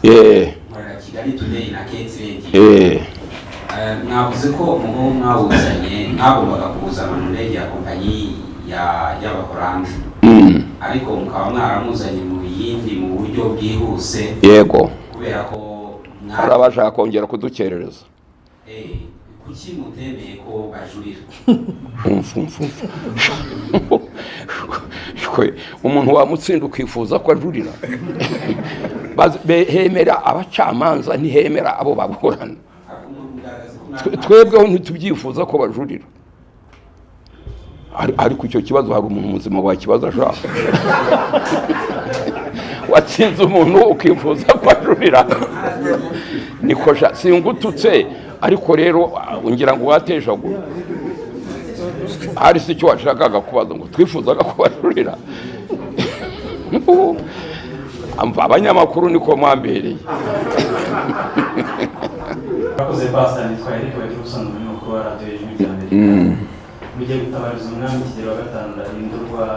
Nkorera Kigali Today na KT Radio. Mwavuze ko umuhungu mwawuzanye, mwagombaga kuwuzana mu ndege ya kompanyi ya y'Abaholandi, ariko mukaba mwaramuzanye mu yindi mu buryo bwihuse kubera ko Hari abashaka kongera kudukerereza. Kuki mutemeye ko bajurira? Umva, umva, umva. Shwe, umuntu wamutsinda ukifuza ko ajurira? Hemera abacamanza, ntihemera abo baburana. Ariko mugaragaza ko mwari Twebweho ntitubyifuza ko bajurira. Ariko icyo kibazo, hari umuntu muzima wakibaza ashaka? Watsinze umuntu ukifuza ko ajurira? Niko sha, singututse, ariko rero ngira ngo watejagura. Hari si icyo washakaga kubaza ngo twifuzaga ko bajurira? Amva, abanyamakuru niko mwambereye. Murakoze, Pastor. Nitwa Eric Bagira, ubusanzwe umunyamakuru wa Radiyo Ijwi rya Amerika. Mugiye gutabariza umwami Kigeli wa gatanu Ndahindurwa,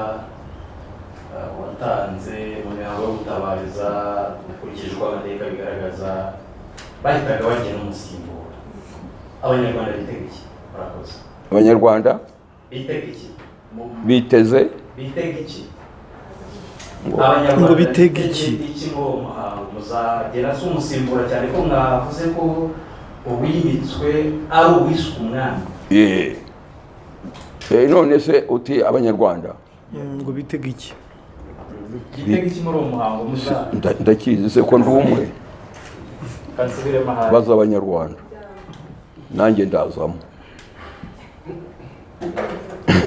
watanze mu mihango yo gutabariza, ukurikije uko amateka bigaragaza, bahitaga bagena umusimbura. Abanyarwanda bitega iki? Murakoze. Abanyarwanda Bitega iki? Biteze Bitega iki? Ngo Abanyarwanda Ngo bitege iki? Iki muri uwo muhango muzagera se umusimbura, cyane ko mwavuze ko uwimitswe ari uwiswe umwami? None se uti abanyarwanda Ngo bitege iki? Gitega iki muri uwo muhango muza Ndakizi se ko ndi umwe? Kansubiremo ahari. Baza abanyarwanda, nanjye ndazamo.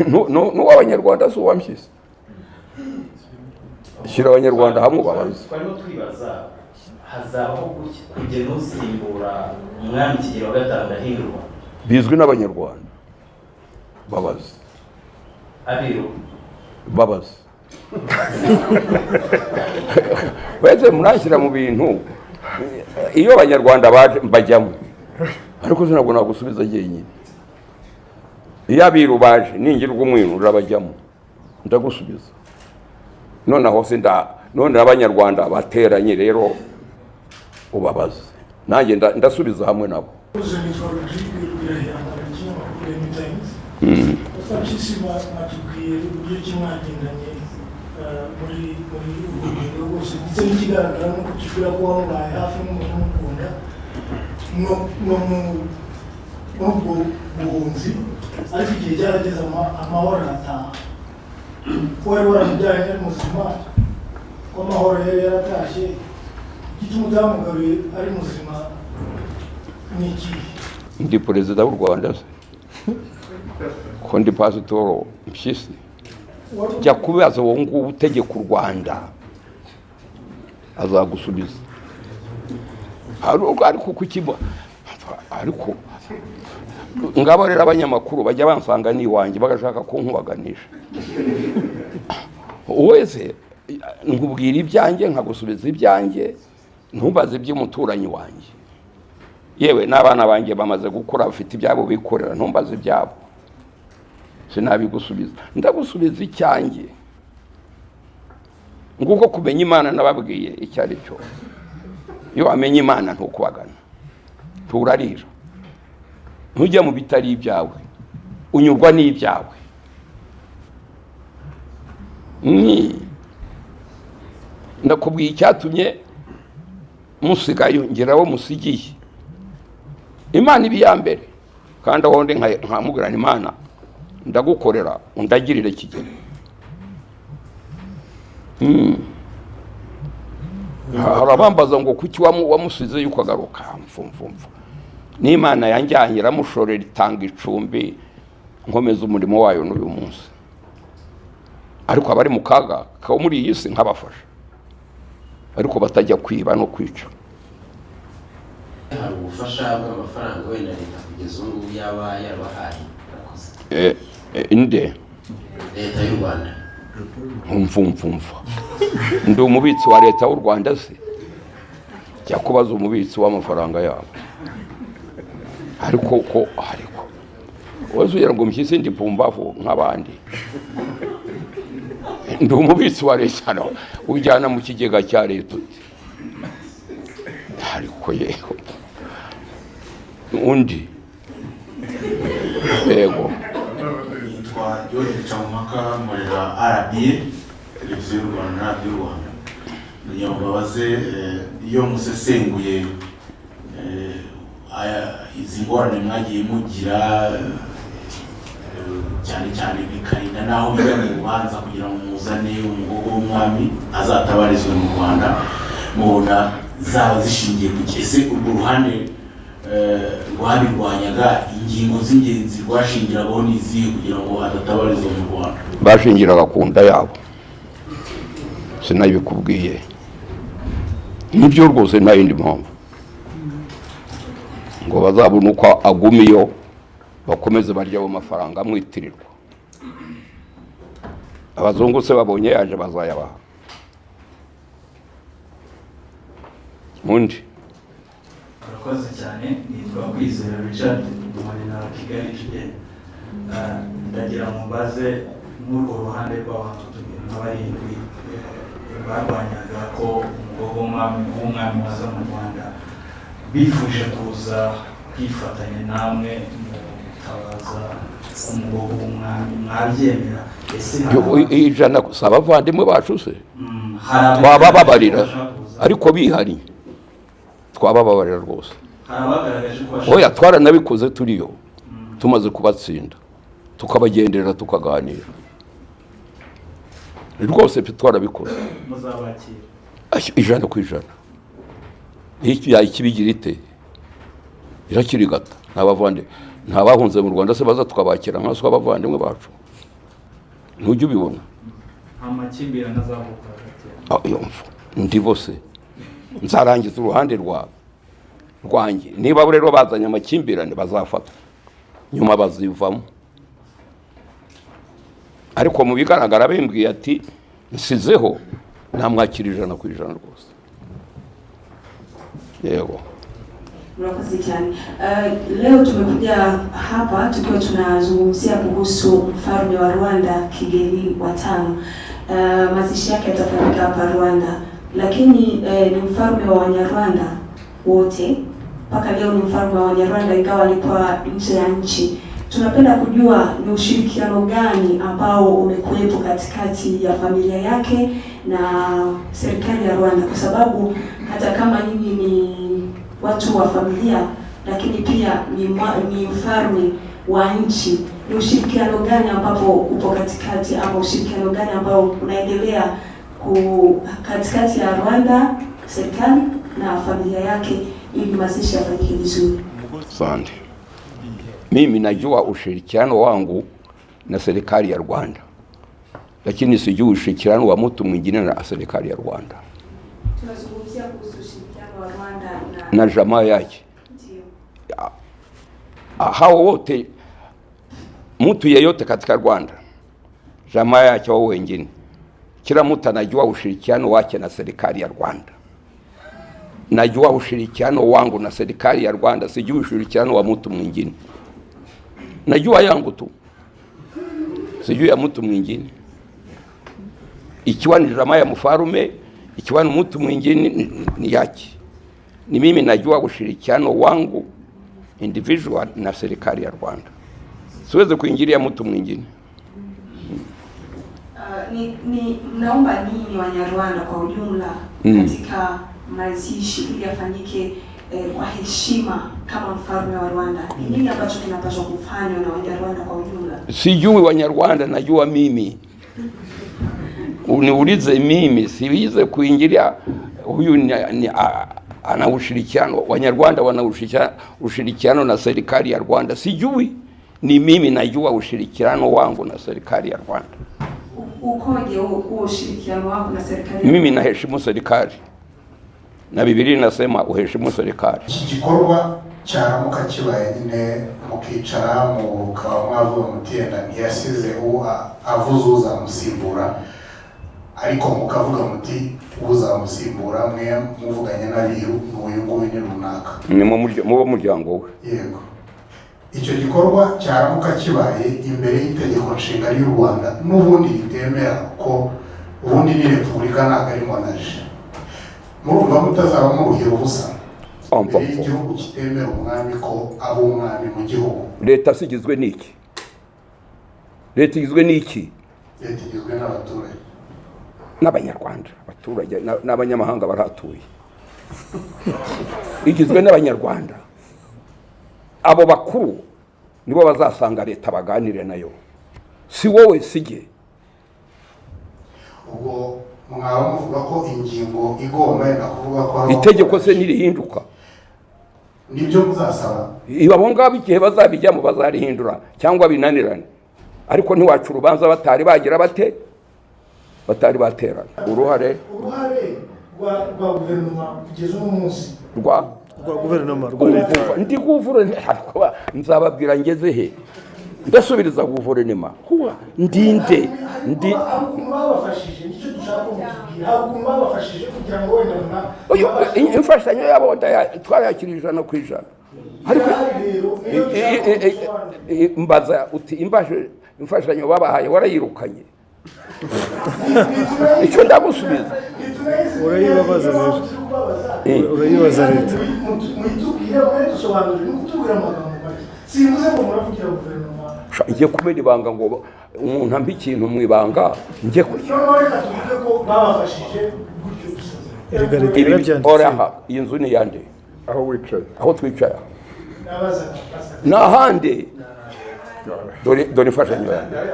N'uw'abanyarwanda si uwampyisi. Shyira abanyarwanda hamwe ubabaze. Twarimo twibaza, hazabaho kugena usimbura umwami Kigeli wa gatanu Ndahindurwa? Bizwi n'abanyarwanda, babaze. Abiru? Babaze. Wese muranshyira mu bintu. Iyo abanyarwanda baje mbajyamo, ariko sinabwo nagusubiza jyenyine. Iyo abiru baje, ningirwa umwinu urabajyamo, ndagusubiza. Noneho sinda, none abanyarwanda bateranye rero, ubabaze, nanjye ndasubiza hamwe nabo. Uze, nitwa Rodrigue Rwirahirangana, ikinyamakuru New Times. Mpyisi, mwatubwiye uburyo ki mwagendanye muri urwo rugendo rwose, ndetse n'ikigaragara ni uko gishobora kuba mubaye hafi n'umuntu umukunda no muri ubwo buhunzi. Ariko igihe cyarageze, amahoro arataha. Ko wari waramubyaye ari muzima, ko amahoro yari yaratashye, igituma utamugaruye ari muzima ni ikihe? Ndi perezida w'u Rwanda se ko ndi pasitoro Mpyisi? Jya kubaza uwo nguwo utegeka u Rwanda, azagusubiza. Ariko kuki, ariko ngabo rero abanyamakuru bajya bansanga n'iwanjye bagashaka kunkubaganisha. Wese nkubwira ibyanjye, nkagusubiza ibyanjye, ntumbaze iby'umuturanyi wanjye. Yewe, n'abana banjye bamaze gukura, bafite ibyabo bikorera, ntumbaze ibyabo, sinabigusubiza. Ndagusubiza icyanjye. Nguko kumenya Imana nababwiye icyo ari cyo. Iyo wamenye Imana ntukubagana, nturarira, ntujya mu bitari ibyawe, unyurwa n'ibyawe. Ni ndakubwiye icyatumye musigayo, ngeraho musigiye. Imana iba iya mbere, kandi aho ndi nkamubwira nti: "Imana, ndagukorera, undagirire Kigeli." Hari abambaza ngo kuki wamusize yuko agaruka? Mfumfumfu, n'Imana yanjyanye iramushorera, itanga icumbi, nkomeza umurimo wayo n'uyu munsi. Ariko abari mu kaga kaba muri iyi si nkabafasha, ariko batajya kwiba no kwica. Hari ubufasha bw'amafaranga wenda leta kugeza ubu ngubu yaba yarabahaye? Murakoze. Inde? Leta y'u Rwanda. Mfumfumfa, ndi umubitsi wa leta y'u Rwanda se? Jya kubaza umubitsi w'amafaranga yabo. Ariko ko, ariko wese ugira ngo Mpyisi ndi pumbavu nk'abandi? Ndi umubitsi wa leta? No ujyana mu kigega cya leta uti Ariko yego, undi, yego. Nitwa George Bicamumpaka, nkorera RBA, Televiziyo y'u Rwanda na Radiyo Rwanda. Kugira ngo mbabaze, iyo musesenguye izi ngorane mwagiye mugira, cyane cyane bikarinda n'aho bijya mu rubanza kugira ngo muzane umugogo w'umwami azatabarizwe mu Rwanda, mubona zaba zishingiye ku ki? Ese urwo ruhande rwabirwanyaga, ingingo z'ingenzi rwashingiragaho ni izihe kugira ngo adatabarizwa mu Rwanda? Bashingiraga ku nda yabo, sinabikubwiye? Nibyo rwose, nta yindi mpamvu, ngo bazabone uko aguma iyo bakomeze barya ayo mafaranga amwitirirwa. Abazungu se babonye yaje bazayabaha undi? Urakoze cyane. Nitwa Kwizera Richard, nkorera Kigali Today. Ndagira ngo mbaze, nk'urwo ruhande rw'abantu tubiri nka barindwi barwanyaga ko umugogo w'umwami waza mu Rwanda, bifuje kuza kwifatanya namwe mu gutabaza umugogo w'umwami, mwabyemera? Ese hari 100 si abavandimwe bacu se? Hari Twabababarira. abagaragaje ko bashaka kuza. Ariko bihari twabababarira rwose. Hari abagaragaje ko bashaka. Oya, twaranabikoze turiyo, tumaze kubatsinda tukabagenderera, tukaganira rwose pe, twarabikoze. Muzabakira? 100%. Iki yakibigira ite? Irakirigata nta bavandi, nta bahunze mu Rwanda se baza tukabakira nka abavandimwe bacu? Ntujya ubibona? Nta makimbirane azavuka hagati yabo? Ah, iyo mfu ndi bose nzarangiza uruhande rwawe rwanjye. Niba rero bazanye amakimbirane, bazafatwa nyuma bazivamo. Ariko mu bigaragara bimbwiye ati nsizeho, namwakira 100% rwose, yego. Murakoze cyane. Leo tumekuja hapa tukiwa tunazungumzia kuhusu mfalme wa Rwanda Kigeli wa tano. Mazishi yake yatafanyika hapa Rwanda, lakini ni mfalme wa Wanyarwanda wote mpaka leo ni mfalme wa Wanyarwanda, ingawa alikuwa nje ya nchi. Tunapenda kujua ni ushirikiano gani ambao umekuwepo katikati ya familia yake na serikali ya Rwanda, kwa sababu hata kama nyinyi ni watu wa familia, lakini pia ni mfalme wa nchi. Ni ushirikiano gani ambapo upo katikati ama ushirikiano gani ambao unaendelea katikati ya Rwanda, serikali na familia yake ili mazishi yafanyike vizuri? Asante. Mimi najua ushirikiano wangu na serikali ya Rwanda, lakini sijui ushirikiano wa mtu mwingine na serikali ya Rwanda. Tunazungumzia kuhusu ushirikiano wa Rwanda na na jamaa yake. Ndio. Hao wote, mtu yeyote katika Rwanda, jamaa yake au wengine, kila mtu anajua ushirikiano wake na serikali ya Rwanda. Najua ushirikiano wangu na serikali ya Rwanda, sijui ushirikiano wa mtu mwingine. Najua yangu tu, sijui ya mtu mwingine. Ikiwa ni jamaa ya mfarume, ikiwa ni mtu mwingine, ni yake. Ni mimi najua ushirikiano wangu individual na serikali ya Rwanda. Siwezi kuingilia mtu mwingine. Ni mnaomba nini Wanyarwanda kwa ujumla katika mazishi ili yafanyike kwa heshima kama mfalme wa Rwanda? Ni nini ambacho kinapaswa kufanywa na Wanyarwanda kwa ujumla? Sijui Wanyarwanda, najua mimi. Uniulize mimi, siweze kuingilia huyu ana ushirikiano, Wanyarwanda wana ushirikiano na serikali ya Rwanda. Sijui, ni mimi najua ushirikiano wangu na serikali ya Rwanda. Ukoje huo ushirikiano wako na serikali? Mimi naheshimu serikali na Biblia inasema uheshimu serikali. Iki gikorwa cyaramuka kibaye nyine, mukicara mukaba mwavuga muti yenda ntiyasize uwo avuze uzamusimbura, ariko mukavuga muti uzamusimbura mwe muvuganye n'abiru n'uyu nguyu ni runaka. Ni mu bo muryango we. Yego, icyo gikorwa cyaramuka kibaye imbere y'itegeko nshinga ry'u Rwanda n'ubundi ritemera ko ubundi ni repubulika, ntabwo ari monarchie, murumva mutazaba muruhira ubusa? Mbere y'igihugu kitemera umwami ko aba umwami mu gihugu. Leta se igizwe n'iki? Leta igizwe n'iki? Leta igizwe n'abaturage. N'abanyarwanda, abaturage n'abanyamahanga barahatuye. Igizwe n'abanyarwanda. Abo bakuru nibo bazasanga leta baganire nayo, si wowe si jye. Ubwo mwaba muvuga ko ingingo igomba yenda kuvuga ko itegeko se nirihinduka nibyo muzasaba. Abo ngabo igihe bazabijyamo bazarihindura cyangwa binanirane, ariko ntiwaca urubanza batari bagira bate, batari baterana. Uruhare rwa guverinoma kugeza uno munsi, rwa guverinoma rwa leta, ndi guverinoma nzababwira ngeze he, ndasubiriza guverinoma kuba ndinde ndi babafashije, nicyo dushaka kumubwira. Hari ukuntu babafashije kugira ngo wenda imfashanyo yabo twarayakira 100%. Ariko mbaza uti imfashanyo babahaye warayirukanye? Icyo ndagusubiza. Urayibabaza rero, urayibaza leta. Ngiye kumena ibanga ngo umuntu ampe ikintu mu ibanga njye kurya. Iyi nzu ni iyande? Aho wicaye, aho twicaye n'ahandi. Dore imfashanyo ya mbere.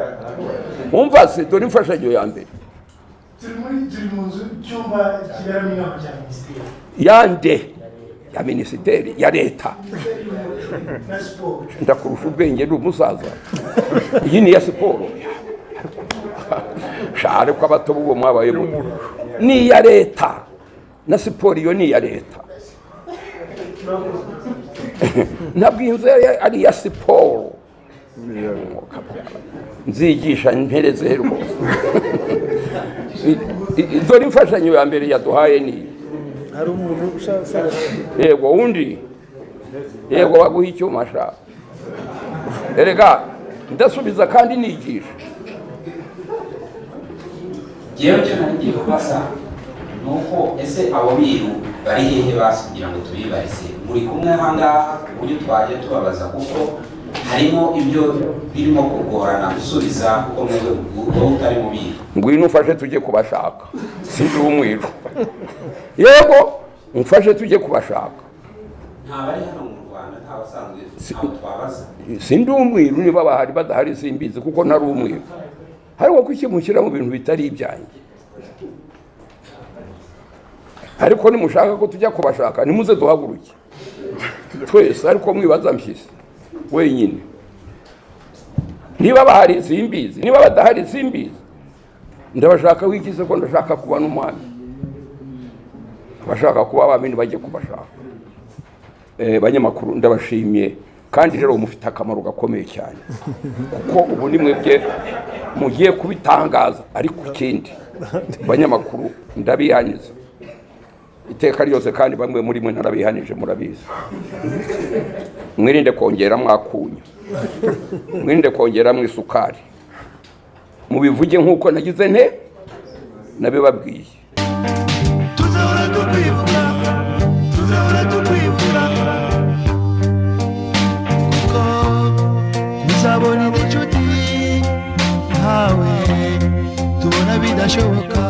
Umva se, dore imfashanyo ya mbere. Turi mu nzu icyumba kiberamo inama cya minisiteri. Yande ya minisiteri ya leta. Ndakurusha ubwenge, ndi umusaza. Iyi ni iya siporo. Ariko abato b'ubu mwabaye ni iya leta na siporo, iyo ni iya leta. Ntabwo iyi nzu ari iya siporo. Nzigisha mpereze rwose. Dore imfashanyo ya mbere yaduhaye ni hari umuntu ushaka. Yego undi, yego baguha icyuma sha. Erega ndasubiza kandi nigisha. Jewe cyo nari ngiye kubaza nuko ese abo biru bari hehe basi kugira ngo tubibarize muri kumwe ahangaha, ku buryo twajya tubabaza, kuko harimo ibyo birimo kugorana gusubiza kuko mwebwe wowe utari mu biru. Ngwino ufashe tujye kubashaka, sindi umwiru. Yego umfashe tujye kubashaka. Nta bari hano mu Rwanda, nta basanzwe abo twabaza. Sindi umwiru, niba bahari badahari simbizi kuko ntari umwiru. Ariko kuki mushyira mu bintu bitari ibyanjye? Ariko nimushaka ko tujya kubashaka nimuze duhaguruke twese, ariko mwibaza mpyisi wenyine. Niba bahari simbizi, niba badahari simbizi. Ndabashaka wikize ko ndashaka kuba n'umwami. Abashaka kuba abami bajye kubashaka. Banyamakuru ndabashimiye, kandi rero mufite akamaro gakomeye cyane, kuko ubu ni mwebwe mugiye kubitangaza. Ariko ikindi banyamakuru ndabihaniza iteka ryose, kandi bamwe muri mwe narabihanije murabizi. Mwirinde kongera mwakunyu, mwirinde kongera mwisukari, mubivuge nkuko nagize nte nabibabwiye. Tuzahora tukwibuka, tuzahora tukwibuka, kuko muzabona inshuti nkawe tubona bidashoboka.